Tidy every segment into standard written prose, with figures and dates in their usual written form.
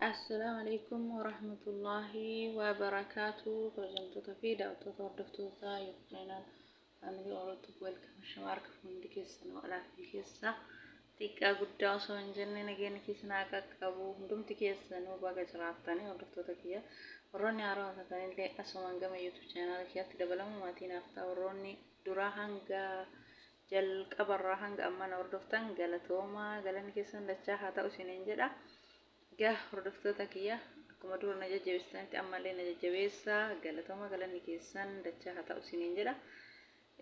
Assalaamu alaikum warahmatullaahi wabarakaatu. Kabajamtoota fi daawwattoota, hordoftoota YouTube channel Family Orootuuf, welcome. Shamaarka hundi keessanuu alaa fi keessa, xiqqaa guddaa osoo hin jenne, nageenya keessan haa qaqqabu. Hundumti keessanuu baga jiraattanii. Hordoftoota kiyya, warroonni haaraa taatanillee asumaan gama YouTube channel kiyyaatti dabalamu maatii naaf ta'a. Warroonni duraa hanga jalqabarraa hanga ammaa na hordoftan, galatoomaa, galanni keessan dachaa haa ta'u isiniin jedha. Egaa hordoftoota kiyya, akkuma dura na jajjabeessitanitti ammallee na jajjabeessaa. Galatooma, galanni keessan dachaa haa ta'u isiniin jedha.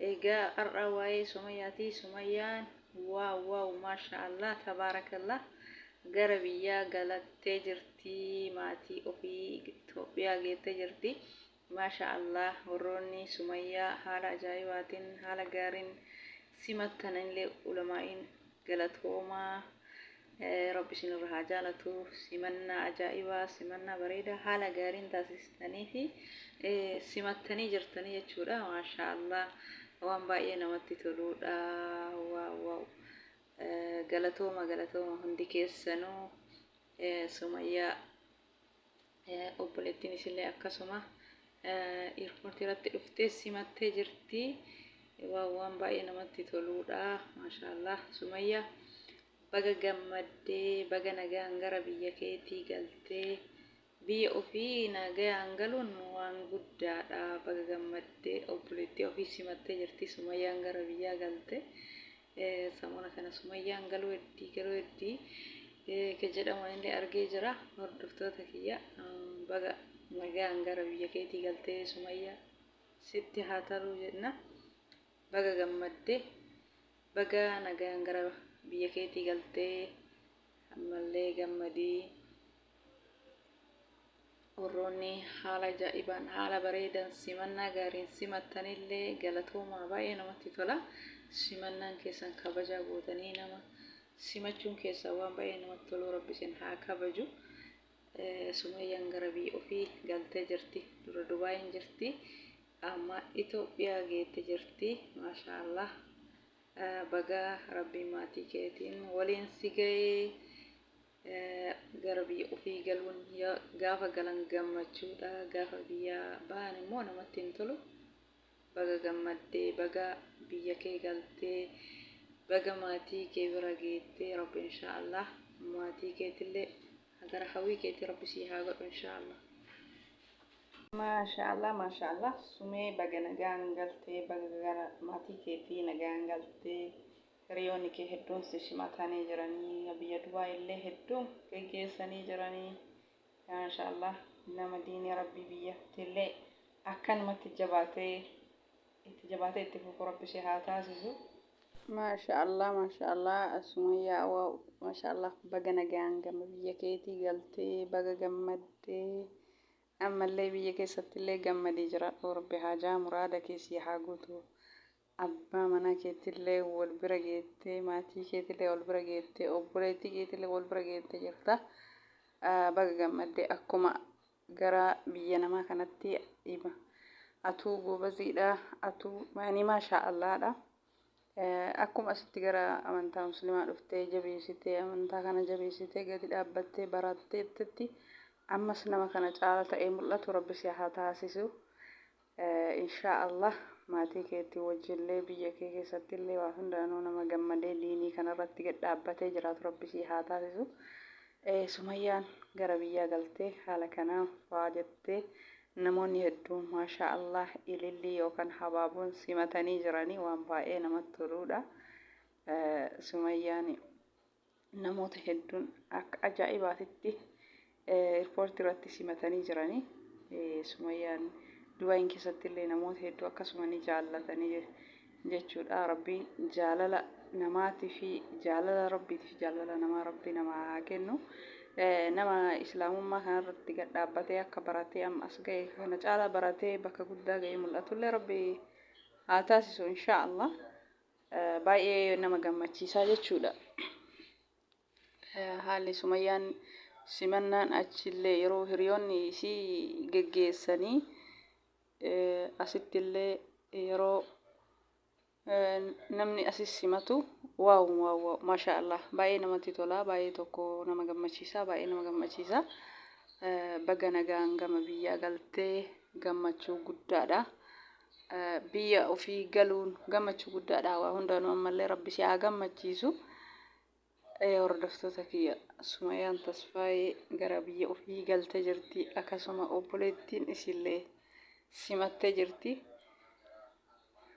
Egaa har'a waa'ee Sumayyaati. Sumayyaan, wow wow, maasha Allah, tabaarakallah, gara biyyaa galattee jirti, maatii ofii Itoophiyaa geettee jirti. Maasha Allah, warroonni Sumayyaa haala ajaa'ibaatiin, haala gaariin simattanillee, ulamaa'iin, galatoomaa, Rabbi isinirra haa jaalatu. Simannaa ajaa'ibaa, simannaa bareedaa haala gaariin taasistanii fi simattanii jirtanii jechuudha. Maasha Allah, waan baay'ee namatti toluudha. Wow wow, galatooma, galatooma hundi keessanuu. Sumayyaa obboleettiin isillee akkasuma airportii irratti dhuftee simattee jirti. Waan baay'ee namatti toluudha. Maashaallah, Sumayyaa, baga gammaddee, baga nagaan gara biyya keetii galtee. Biyya ofii nagaan galuun waan guddaadha. Baga gammaddee, obboleettii ofii simattee jirti. Sumayyaan gara biyyaa galte. Samoona kana Sumayyaan galuu heddii, galuu heddii ka jedhamu illee argee jira. Hordoftoota kiyya, baga nagaan gara biyya keetii galtee Sumayyaa, sitti haa taruu jenna. Baga gammaddee, baga nagaan gara biyya keetii galtee, ammallee gammadii. Warroonni haala ajaa'ibaan, haala bareedan, simannaa gaariin simattanillee galatoomaa, baay'ee namatti tola. Simannaan keessan, kabajaa gootanii nama simachuun keessan waan baay'ee namatti tolu. Rabbi isin haa kabaju. Sumayyaan gara biyya ofii galtee jirti. Dura Dubaayin jirti. Amma Itoophiyaa geette jirti. Maasha Allah. Baga Rabbiin maatii keetiin waliin si ga'ee. Gara biyya ofii galuun, gaafa galan gammachuudha. Gaafa biyya bahan immoo namatti hin tolu. Baga gammaddee, baga biyya kee galtee, baga maatii kee bira geettee. Rabbi inshaa Allah maatii keetillee gara hawwii keetii Rabbi sii haa godhu inshaa Allah. Maasha Allah, maasha Allah, Sumee, baga nagaan galtee, baga gara maatii keetii nagaan galtee. Hiriyoonni kee hedduun si simatanii jiranii, biyya Dubaay illee hedduun geggeessanii jiranii. Maasha Allah, nama diinii Rabbii biyyatti illee akkanumatti jabaatee, itti jabaatee itti fufu Rabbi si haa taasisu. Maasha Allah, maasha Allah, Sumayyaa, wow, maasha Allah, baga nagaan gama biyya keetii galtee, baga gammaddee. Ammallee biyya keessatti illee gammadii jiraadhu. Rabbi haajaa muraada kee sii haa guutu. Abbaa manaa keetillee wal bira geettee, maatii keetillee wal bira geettee, obboleettii keetillee wal bira geettee jirta. Baga gammaddee. Akkuma gara biyya namaa kanatti atuu goobaziidha, atuu ani maasha Allaadha. Akkuma asitti gara amantaa Musliimaa dhuftee, jabeessitee amantaa kana jabeessitee gadi dhaabbattee baratteetti, ammas nama kana caala ta'ee mul'atu Rabbi si haa taasisu. Inshaa Allah maatii keetii wajjillee, biyya kee keessatti illee, waa hundaanuu nama gammadee diinii kanarratti gad dhaabbatee jiraatu Rabbi si haa taasisu. Sumayyaan gara biyyaa galtee haala kanaan faa jettee, namoonni hedduun maashaa Allah ilillii yookaan habaaboon simatanii jiranii, waan baay'ee namatti toluudha. Sumayyaan namoota hedduun akka ajaa'ibaatitti airportii irratti simatanii jiranii. Sumayyaan Dubaayin keessatti illee namoota hedduu akkasuma ni jaallatanii jechuudha. Rabbiin jaalala namaatii fi jaalala Rabbiitiif jaalala namaa Rabbi namaa haa kennu. Nama Islaamummaa kanarratti gad dhaabbatee akka baratee amma as ga'e kana caalaa baratee bakka guddaa ga'ee mul'atullee Rabbi haa taasisu inshaa Allah. Baay'ee nama gammachiisaa jechuudha. Haalli Sumayyaan simannaan achillee yeroo hiriyoonni isii geggeessanii, asittillee yeroo namni asis simatu Wow wow wow, maashaa Allah, baay'ee namatti tola, baay'ee tokko nama gammachiisa, baay'ee nama gammachiisa. Baga nagaan gama biyyaa galtee, gammachuu guddaadha. Biyya ofii galuun gammachuu guddaadha. Waa hundaanuu ammallee Rabbi si haa gammachiisu. Hordoftoota kiyya, Sumayyaan Tasfaayee gara biyya ofii galtee jirti. Akkasuma obboleettiin isiillee simattee jirti.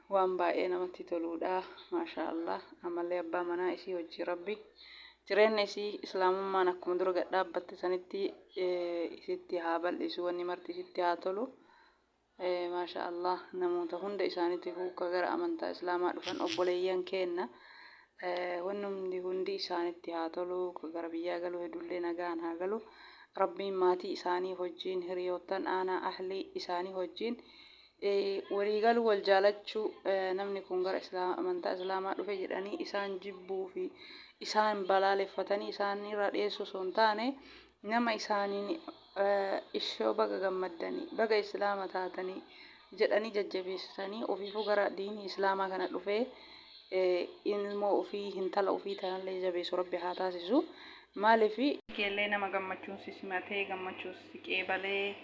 Waan baay'ee namatti toluudha. Maashaa Allah. Ammallee abbaa manaa isii wajjin Rabbi jireenya isii islaamummaan akkuma dura gad dhaabbatte sanitti isitti haa bal'isu, wanni marti isitti haa tolu. Maashaa Allah, namoota hunda isaaniitiif ka gara amantaa islaamaa dhufan obboleeyyan keenna, wanni hundi hundi isaanitti haa tolu. Ka gara biyyaa galu hedduullee nagaan haa galu. Rabbiin maatii isaanii wajjin, hiriyoottan aanaa ahlii isaanii wajjin walii galuu, wal jaalachuu, namni kun gara amantaa islaamaa dhufe jedhanii isaan jibbuu fi isaan balaaleffatanii isaan irraa dhiyeessuu osoo hin taane, nama isaaniin ishoo baga gammaddanii, baga islaama taatanii jedhanii jajjabeessanii, ofiifuu gara diinii islaamaa kana dhufee ilmoo ofii, intala ofii tanallee jabeessu Rabbi haa taasisu. Maaliif keellee nama gammachuun si simatee, gammachuun si qeebalee,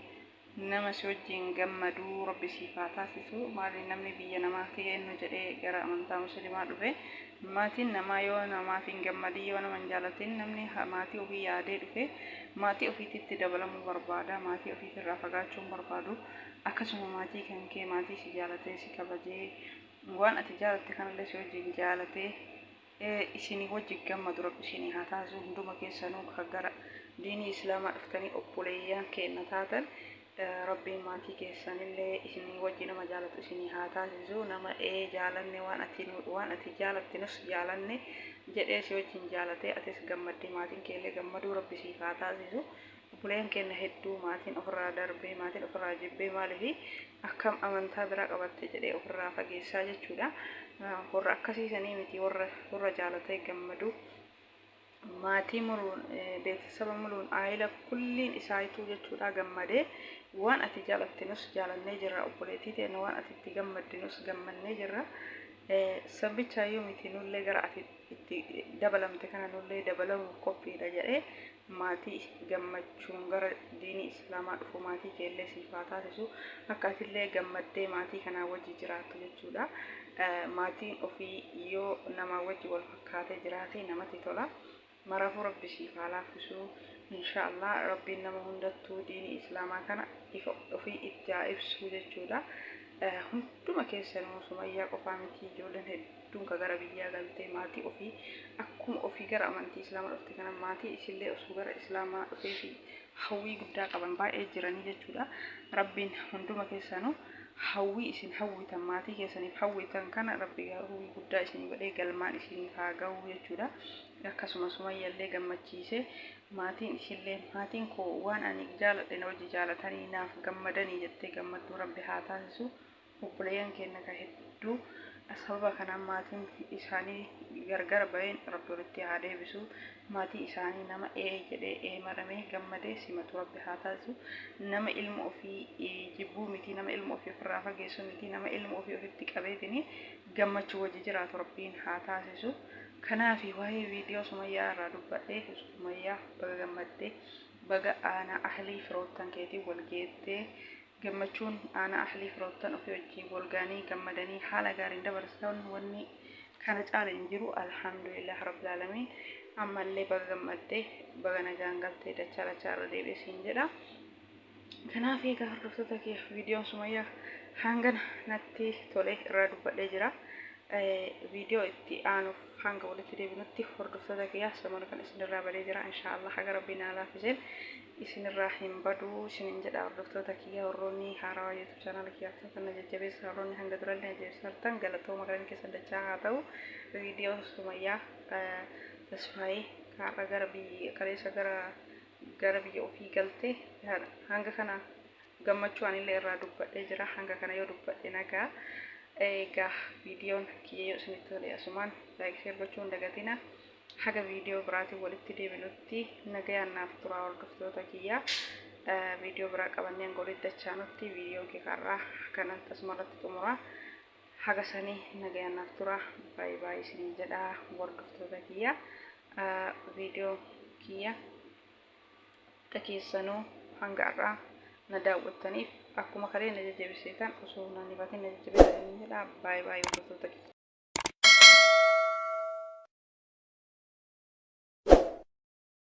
nama si wajjin gammaduu Rabbi siif haa taasisu. Maali, namni biyya namaa kennu jedhee gara amantaa musliimaa dhufe, maatiin namaa yoo namaaf hin gammadin, yoo nama hin jaalatin, namni maatii ofii yaadee dhufe maatii ofiititti dabalamuu barbaada, maatii ofiitirraa fagaachuu hin barbaadu. Akkasuma maatii kan kee, maatii si jaalatee, si kabajee, waan ati jaalatte kanallee si wajjin jaalatee isinii wajjin gammadu Rabbi isinii haa taasisu. Hunduma keessanuu ka gara diinii islaamaa dhuftanii obboleeyyan keenna taatan, Rabbiin maatii keessanillee isinii wajji nama jaalatu isinii haa taasisu. Nama ee jaalanne, waan ati jaalatte nus jaalanne jedhee si wajjin jaalatee, atis gammaddee, maatiin keellee gammaduu Rabbi siif haa taasisu. Obboleeyyan keenya hedduu maatiin ofirraa darbee, maatiin ofirraa jibbee, maaliifi akkam amantaa biraa qabatte jedhee ofirraa fageessaa jechuudha. Warra akkasiisanii miti, warra jaalatee gammadu, maatii muruun, beeksisaba muluun, aayila kulliin isaayituu jechuudha gammadee, waan ati jaalatte nus jaalannee jirra, obboleettii teenya, waan ati itti gammadde nus gammannee jirra. Sabichaayyuu miti, nullee gara ati itti dabalamte kana nullee dabalamuuf qophiidha jedhee maatii gammachuun gara diinii islaamaa dhufu maatii keellee siif haa taasisu, akka atillee gammaddee maatii kanaa wajji jiraattu jechuudha. Maatiin ofii yoo namaa wajji wal fakkaatee jiraate namatti tola. Maraafuu Rabbi siif haa laaffisu. Insha Allah, Rabbiin nama hundattuu diinii islaamaa kana ifa ofii itti haa ibsu jechuudha. Hunduma keessanuu, Sumayyaa qofaa miti, ijoolleen hedduun ka gara biyyaa galtee maatii ofii akkuma ofii gara amantii islaamaa dhufte kana maatii isillee osoo gara islaamaa dhufee fi hawwii guddaa qaban baay'ee jiranii jechuudha. Rabbiin hunduma keessanuu hawwii isin hawwitan, maatii keessaniif hawwitan kana, Rabbi hawwii guddaa isinii godhee galmaan isiniif haa gahu jechuudha. Akkasuma Sumayyallee gammachiise, maatiin isillee maatiin koo waan ani jaaladhe na wajji jaalatanii naaf gammadanii jettee gammadduu Rabbi haa taasisu. Obboleeyyan keenya ka hedduu sababa kanaan maatiin isaanii gargar baheen Rabbi walitti haa deebisu. Maatii isaanii nama ee jedhee ee maramee gammadee simatu Rabbi haa taasisu. Nama ilma ofii jibbuu miti, nama ilma ofii ofirraa fageessu miti, nama ilma ofii ofitti qabeetini gammachuu wajji jiraatu Rabbiin haa taasisu. Kanaafi waa'ee viidiyoo Sumayyaa irraa dubbadhee, Sumayyaa, baga gammaddee, baga aanaa ahlii firoottan keetiin wal geettee, gammachuun aanaa ahlii firoottan ofii wajjin wal gaanii gammadanii haala gaariin dabarsan, wanni kana caala hin jiru. Alhamdulillah rabbil aalamiin. Ammallee baga gammaddee, baga nagaan galtee, dachaa dachaa irra deebi'ee siin jedha. Kanaaf egaa hordoftoota kee, viidiyoon Sumayyaa hangana natti tole irraa dubbadhee jira. Viidiyoo itti aanuuf hanga walitti deebinutti, hordoftoota kiyyaa, samana kan isinirraa badee jira. Inshaallah haga Rabbiin naa laaffiseen isinirraa hin baduu isinin jedha. Hordoftoota kiyya, warroonni haarawaa YouTube channel kiyyaaf kan na jajjabeessa, warroonni hanga durallee na jajjabeessartan, galatooma, galanni keessan dachaa haa ta'u. Viidiyoo Sumayyaa Tasfaayee har'a gara biyya kaleessa gara biyya ofii galte hanga kana gammachuu anillee irraa dubbadhee jira. Hanga kana yoo dubbadhe nagaa. Egaa viidiyoon kiyya yoo isinitti tole asumaan like, share gochuu hin dagatina. Haga viidiyoo biraatiin walitti deebinutti nagayaan naaf turaa, hordoftoota kiyya. Viidiyoo biraa qabannee hanga walitti dachaanutti, viidiyoon kee karraa kana asumarratti xumura. Haga sanii nagayaan naaf tura. Baay'ee baay'ee isin jedha hordoftoota kiyya. Viidiyoo kiyya keessanuu hanga har'aa na daawwattaniif akkuma kalee na jajjabeessitan osoo na hifatin na jajjabeessitanii jedha. Baay'ee baay'ee hordoftoota kiyya.